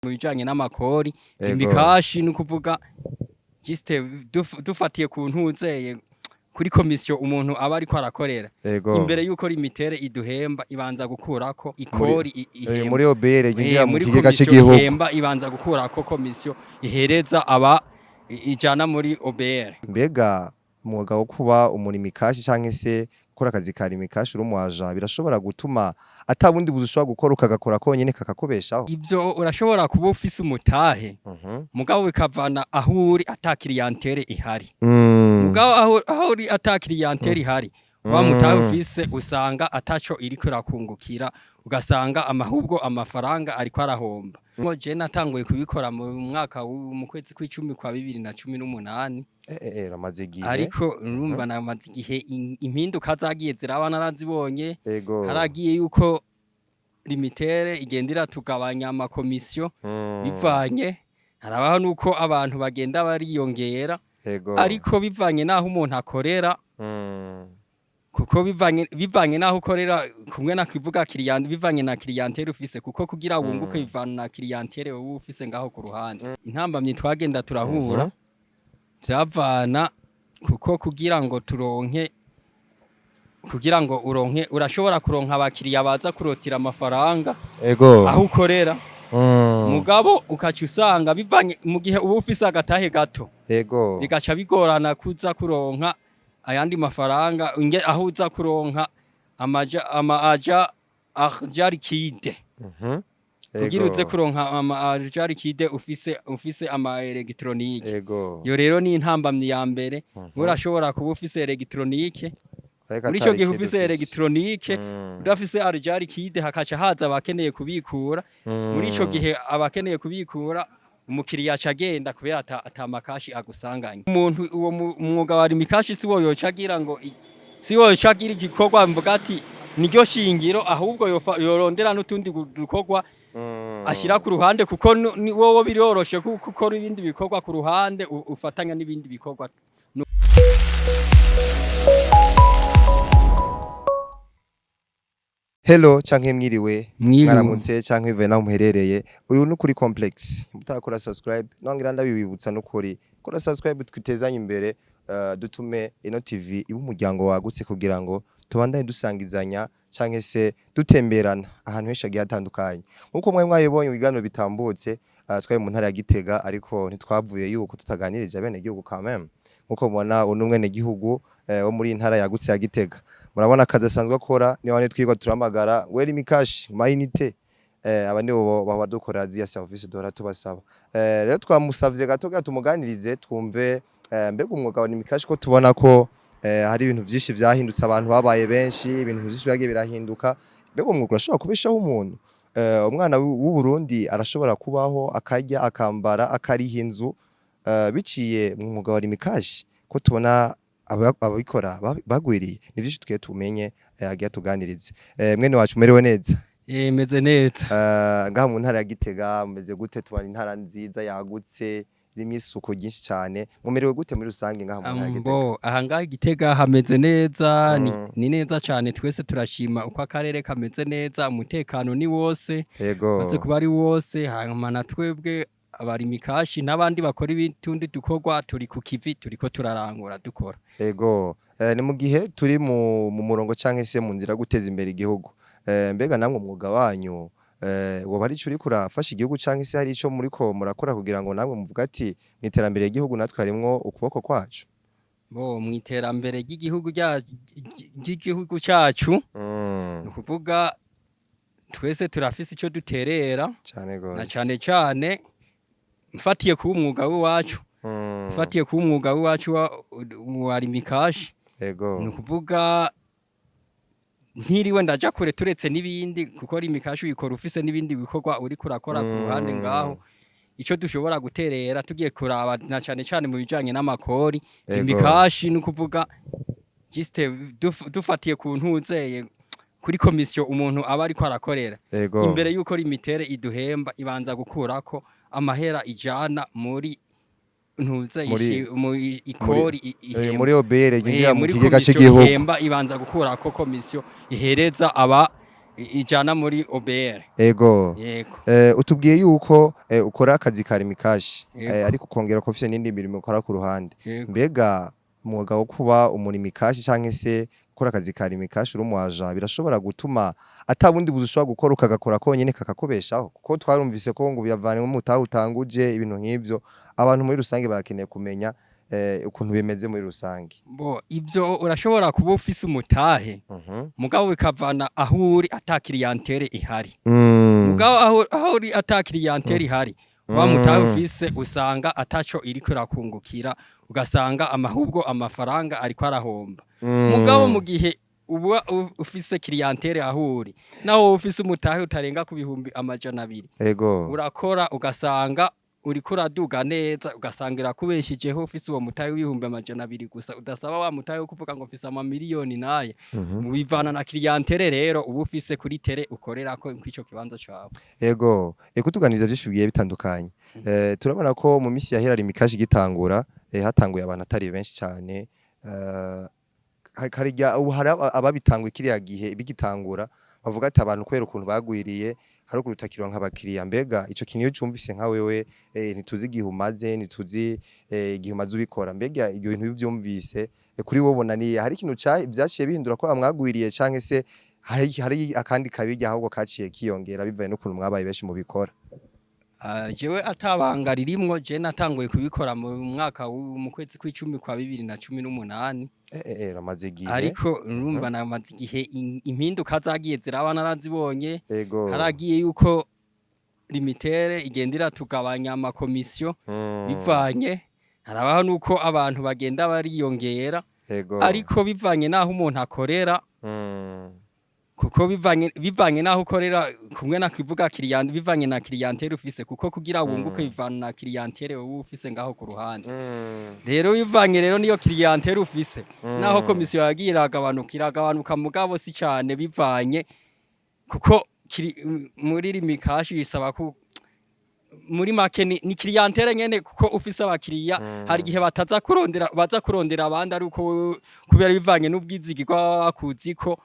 Mu bijanye n'amakori, Lumicash ni ukuvuga juste dufatiye ku ntuzeye kuri komisiyo umuntu aba ariko arakorera, imbere yuko Lumitel iduhemba ibanza gukurako ikori ihemba. Muri OBR yinjira mu muri kigega komisiyo c'igihugu. Ihemba ibanza gukurako komisiyo ihereza aba ijana muri OBR. Mbega umwuga wo kuba umurimikashi canke se gukora akazi ka Lumicash uri umu agent birashobora gutuma ata bundi buzi ushobora gukora, ukagakora konyene kakakubeshaho? Ivyo urashobora kuba ufise umutahe, mugabo bikavana aho uri ata clientèle ihari. Mugabo aho uri ata clientèle ihari, wa mutahe ufise usanga ataco iriko irakungukira, ugasanga amahubwo amafaranga ariko arahomba. Ngo je natanguye kubikora mu mwaka mu kwezi kw'icumi kwa 2018. Ramaze igihe. Ariko urumva namaze igihe, impinduka zagiye ziraba narazibonye. Haragiye yuko Lumitel igenda iratugabanya amakomisiyo, bivanye harabaho nuko abantu bagenda bariyongera, ariko bivanye n'aho umuntu akorera, kuko bivanye n'aho ukorera kumwe na kivuga client, bivanye na clientèle ufise, kuko kugira wunguke bivana na clientèle wowe ufise ngaho ku ruhande. Intambamyi twagenda turahura vyavana kuko kugira ngo turonke, kugira ngo uronke, urashobora kuronka abakiriya baza kurotira amafaranga aho ukorera, mugabo ukaca usanga bivanye mu gihe uba ufise agatahe gato, bigaca bigorana kuza kuronka ayandi mafaranga aho uza kuronka amaja ama aja argent liquide, kugira uze kuronka ama argent liquide ufise ama électronique. Yo rero ni intambamyi ya mbere. Urashobora kuba ufise électronique, Ariko muri ico atari gihe ikintu ufise ufise. électronique, udafise argent liquide, hakaca haza abakeneye kubikura. Muri ico gihe abakeneye kubikura, umukiriya aca agenda kubera ata ma cash agusanganye. Umuntu uwo mwuga wa Lumicash si wo yoca agira ngo si wo yoca agira igikorwa mvuga ati niryo shingiro, ahubwo yorondera n'utundi dukorwa ashira ku ruhande, kuko ni wowe biroroshe kuko ukora ibindi bikorwa ku ruhande, ufatanya n'ibindi bikorwa. Hello canke mwiriwe. Mwiriwe. Mwaramutse canke bivuye naho muherereye. Uyu ni kuri Complex. Mutakora subscribe, nongera ndabibibutsa, nukuri kora subscribe, twitezanye imbere, dutume ino TV iba umuryango wagutse kugira ngo tubandanye dusangizanya canke se dutemberana ahantu henshi hagiye hatandukanye. Nkuko mwari mwabibonye mu biganiro bitambutse, twari mu ntara ya Gitega, ariko ntitwavuye yuko tutaganirije abenegihugu quand même. Nkuko mubona, uno mwenegihugu wo muri iyi ntara yagutse ya Gitega, murabona akazi asanzwe akora, niyo wane twirwa turamagara ngo Lumicash ma unité, aba nibo baba dukorera ziya service duhora tubasaba. Rero twamusavye gato gato tumuganirize, twumve mbega umwuga wa Lumicash, ko tubona ko hari ibintu vyinshi vyahindutse, abantu babaye benshi, ibintu vyinshi byagiye birahinduka. Mbega umwuga urashobora kubeshaho umuntu? Umwana w'u Burundi arashobora kubaho, akarya, akambara, akariha inzu, biciye mu mwuga wa Lumicash, ko tubona ababikora bagwiriye? Ni vyinshi tugiye tumenye, agiye tuganirize. Mwene wacu, umerewe neza? Meze neza. Ngaha mu ntara ya Gitega mumeze gute? Tubona intara nziza yagutse, irimo isuku ryinshi cyane. Mumerewe gute muri rusange ngaha mu ntara ya Gitega? Mbo aha ngaha i Gitega hameze neza, ni neza cyane. Twese turashima uko akarere kameze neza, umutekano ni wose, maze kuba ari wose. Hanyuma na twebwe abarimikashi n'abandi bakora ibitundi dukorwa turi ku kivi, turiko turarangura dukora. Ego, ni mu gihe turi mu murongo canke se mu nzira yo guteza imbere igihugu. Mbega namwe umwuga wanyu woba ari ico uriko urafasha igihugu, canke se hari ico muriko murakora kugira ngo namwe muvuga ati mw'iterambere ry'igihugu natwe harimwo ukuboko kwacu? Bo mu iterambere ry'igihugu cacu, ni ukuvuga twese turafise ico duterera, Cane na gose. cane cane mfatiye ku mwuga w'iwacu, mfatiye ku mwuga w'iwacu wa Lumicash, ni ukuvuga ntiriwe ndaja kure, turetse n'ibindi, kuko Lumicash uyikora ufise n'ibindi bikorwa uriko urakora ku ruhande ngaho. Ico dushobora guterera, tugiye kuraba na cane cane mu bijanye n'amakori, Lumicash ni ukuvuga juste dufatiye ku ntuzeye kuri komisiyo umuntu aba ariko arakorera, imbere yuko Lumitel iduhemba ibanza gukurako amahera ijana muri ntuze mu ikori ihemba. Muri OBR yinjira mu muri kigega komisiyo c'igihugu. Ihemba ibanza gukurako komisiyo ihereza aba ijana muri OBR. Ego. Yego. Utubwiye yuko ukora akazi ka Lumicash, Yego. ariko ukongera ko ufise n'indi mirimo ukora ku ruhande. Yego. Mbega umwuga wo kuba umu Lumicash canke se gukora akazi ka Lumicash uri umu agent birashobora gutuma ata bundi buzi ushobora gukora, ukagakora konyene kakakubeshaho? Kuko twarumvise ko ngo biravana n'umutahe utanguje, ibintu nk'ivyo. Abantu muri rusange barakeneye kumenya ukuntu bimeze muri rusange. Bo, ibyo urashobora kuba ufise umutahe, mugabo bikavana aho uri ata clientèle ihari. Mugabo aho uri ata clientèle ihari, wa mutahe ufise usanga ataco iriko irakungukira, ugasanga amahubwo amafaranga ariko arahomba. Mugabo mu gihe uba ufise clientèle aho uri, naho ufise umutahe utarenga ku 200,000, urakora ugasanga uriko uraduga neza, ugasanga irakubeshijeho ufise uwo mutahe w'200,000 gusa, udasaba wa mutahe wo kuvuga ngo mfise amamiliyoni naye. Bivana na clientèle rero uba ufise kuri terrain ukorerako kw'ico kibanza cawe. Ego, eko tuganiriza byinshi bigiye bitandukanye. Turabona ko mu misi yahera Lumicash igitangura, hatanguye abantu atari benshi cyane. Harijya ubu hari ababitanguye kiriya gihe bigitangura bavuga ati abantu kubera ukuntu bagwiriye hari ukuntu utakironka abakiriya. Mbega ico kintu iyo cumvise nka wewe, ntituzi igihe umaze, ntituzi igihe umaze ubikora, mbega ibyo bintu iyo uvyumvise, kuri wowe ubona ni hari ikintu vyaciye bihindura ko mwagwiriye, canke se hari akandi kabirya ahubwo kaciye kiyongera bivaye n'ukuntu mwabaye benshi mu bikora? Ah, jewe atabanga ririmwo, je natanguye kubikora mu mwaka mu kwezi kw'icumi kwa 2018. Ramaze igihe. Ariko urumva namaze igihe, impinduka zagiye ziraba narazibonye. Haragiye yuko Lumitel igenda iratugabanya amakomisiyo, bivanye harabaho nuko abantu bagenda bariyongera, ariko bivanye n'aho umuntu akorera, kuko bivanye n'aho ukorera kumwe na kivuga client, bivanye na clientèle ufise, kuko kugira wunguke bivana na clientèle wowe ufise ngaho ku ruhande. Rero bivanye rero niyo clientèle ufise, naho komisiyo yagiye iragabanuka, iragabanuka mugabo si cane, bivanye kuko muri Lumicash bisaba ko muri make ni clientèle nyene, kuko ufise abakiriya hari igihe bataza kurondera, baza kurondera abandi, ari uko kubera bivanye n'ubwizigirwa baba bakuzi ko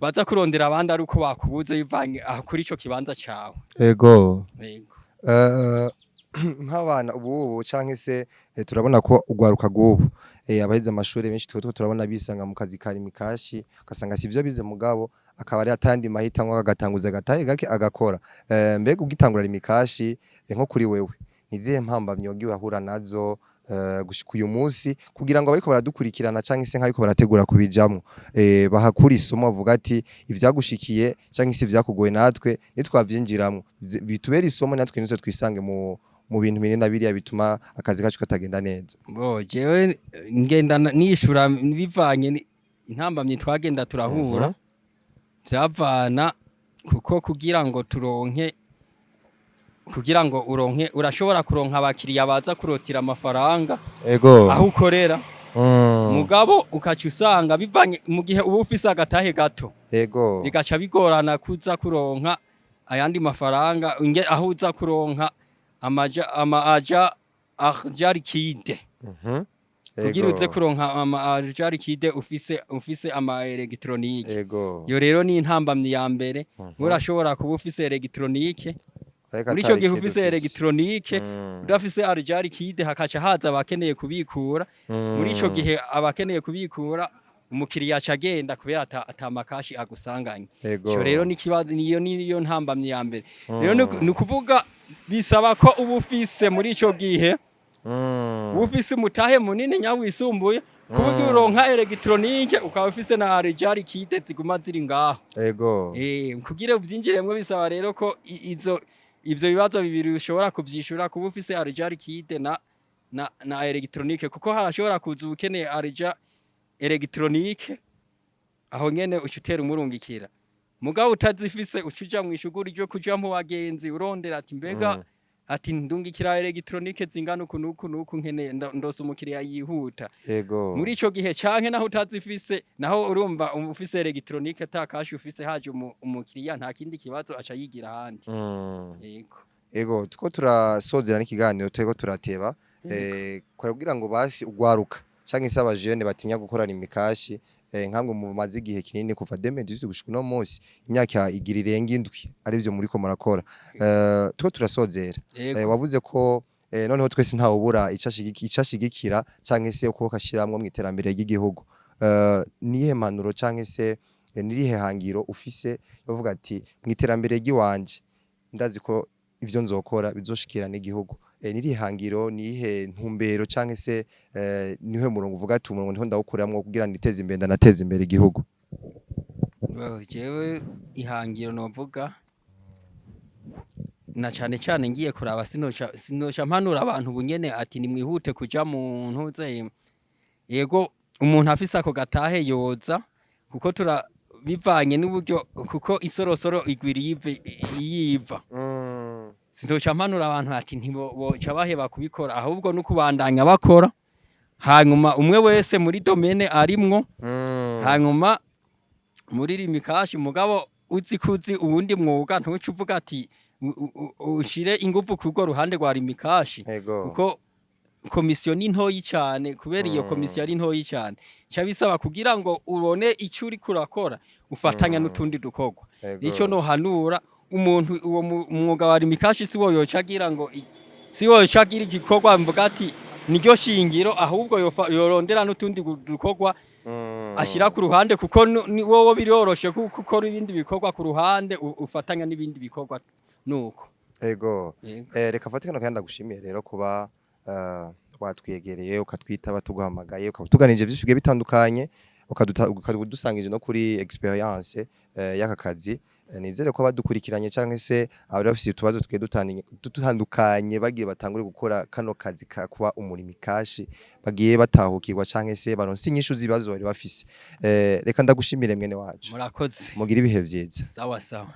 baza kurondera abandi ari uko bakubuze, bivanye aho kuri ico kibanza cawe. Yego. Nk'abana ubu canke se turabona ko ugwaruka rw'ubu, abaheze amashuri benshi tuba turabona bisanga mu kazi ka Lumicash, ugasanga sivyo bize, mugabo akaba ari atandi mahitamwo, agatanguza agatahe gake agakora. Mbega ugitangura Lumicash, nko kuri wewe nizihe mpambamyi wagiye urahura nazo gushika uyu munsi, kugira ngo abariko baradukurikirana canke se nk'ariko barategura kubijamwo bahakura isomo, bavuga ati ivyagushikiye canke se ivyakugoye natwe nitwavyinjiramwo bitubere isomo, natwe nizo twisange mu bintu bine na biriya bituma akazi kacu katagenda neza? Bo, jewe ngenda nishura bivanye intambamyi twagenda turahura, vyavana kuko kugira ngo turonke, kugira ngo uronke, urashobora kuronka abakiriya baza kurotira amafaranga aho ukorera, mugabo ukaca usanga bivanye mu gihe uba ufise agatahe gato, bigaca bigorana kuza kuronka ayandi mafaranga aho uza kuronka amaja ama aja argent liquide, kugira uze kuronka ama argent liquide ufise ama électronique. Iyo rero ni intambamyi ya mbere. Urashobora kuba ufise électronique, Ariko muri ico atari gihe ikintu ufise ufise. électronique, udafise argent liquide, hakaca haza abakeneye kubikura. Muri ico gihe abakeneye kubikura, umukiriya aca agenda kubera ata ma cash agusanganye. Ico rero ni kibazo, niyo ntambamyi ya mbere. Rero ni ukuvuga bisaba ko uba ufise muri ico gihe uba ufise umutahe munini nyawisumbuye, ku buryo uronka électronique ukaba ufise na argent liquide ziguma ziri ngaho. Kugira uvyinjiremwo bisaba rero ko izo ivyo bibazo bibiri ushobora kuvyishura, kuba ufise argent liquide na électronique, kuko harashobora kuza ukeneye argent électronique, aho nyene uca utera umurungikira, mugabo utazifise uca uja mw'ishuguri ryo kuja mu bagenzi urondera ati mbega ati ndungikira électronique zingana uku nuku nuku, nkeneye ndose umukiriya yihuta. Muri ico gihe canke naho utazifise, naho urumva ufise électronique ata cash ufise, haje umukiriya nta kindi kibazo, aca yigira ahandi. Yego. Ego, tuko turasozera n'ikiganiro, turiko turateba, kugira ngo basi ugwaruka canke se abajene batinya gukorana Lumicash. Nkamwe mumaze igihe kinini kuva 2018 gushika uno munsi, imyaka igira irenga 7 arivyo muriko murakora. Tuko turasozera. Wavuze ko noneho twese ntawubura ico ashigikira canke se ukuboko ashiramwo mw'iterambere ry'igihugu. Niyihe mpanuro canke se nirihe hangiro ufise uvuga ati: "Mw'iterambere ry'iwanje ndazi ko ivyo nzokora bizoshikira n'igihugu"? Nirihe hangiro, niyihe ntumbero canke se nihe murongo uvuga ati: "Umurongo niho ndawukuramwo kugira niteze imbere, ndanateze imbere igihugu"? Well, jewe ihangiro novuga na cane cane ngiye kuraba, sinoca mpanura abantu bunyene ati: "Nimwihute kuja mu ntuze." Yego, umuntu afise ako gatahe yoza, kuko tura bivanye n'uburyo, kuko isorosoro igwira iyive iyiva. Sinoca mpanura abantu ati ntiboca baheba kubikora, ahubwo no kubandanya bakora, hanyuma umwe wese muri domaine arimwo, hanyuma muri Lumicash. Mugabo uzi kuzi uwundi mwuga, ntuce uvuga ati ushire inguvu kurwo ruhande rwa Lumicash, kuko komisiyo ni ntoyi cyane. Kubera iyo komisiyo ari ntoyi cyane, ca bisaba kugira ngo ubone icyo uriko urakora ufatanya n'utundi dukorwa. Nico nohanura umuntu: uwo mwuga wa Lumicash si wo yoca agira ngo si wo yoca agira igikorwa mvuga ati niryo shingiro, ahubwo yorondera n'utundi dukorwa ashyira ku ruhande, kuko ni wowe biroroshe kuko ukora ibindi bikorwa ku ruhande, ufatanya n'ibindi bikorwa nuko. Yego. Reka mfate kano kanya ndagushimiye rero kuba watwegereye, ukatwitaba tuguhamagaye, ukaba utuganirije vyinshi bigiye bitandukanye, ukadusangije no kuri experience y'aka kazi. Nizere ko abadukurikiranye canke se abari bafise utubazo tugiye dutandukanye bagiye batangure gukora kano kazi ka kuba umu Lumicash, bagiye batahukirwa canke se baronse inyishu z'ibibazo bari bafise. Reka ndagushimire, mwene wacu. Murakoze. Mugire ibihe vyiza. Sawa sawa.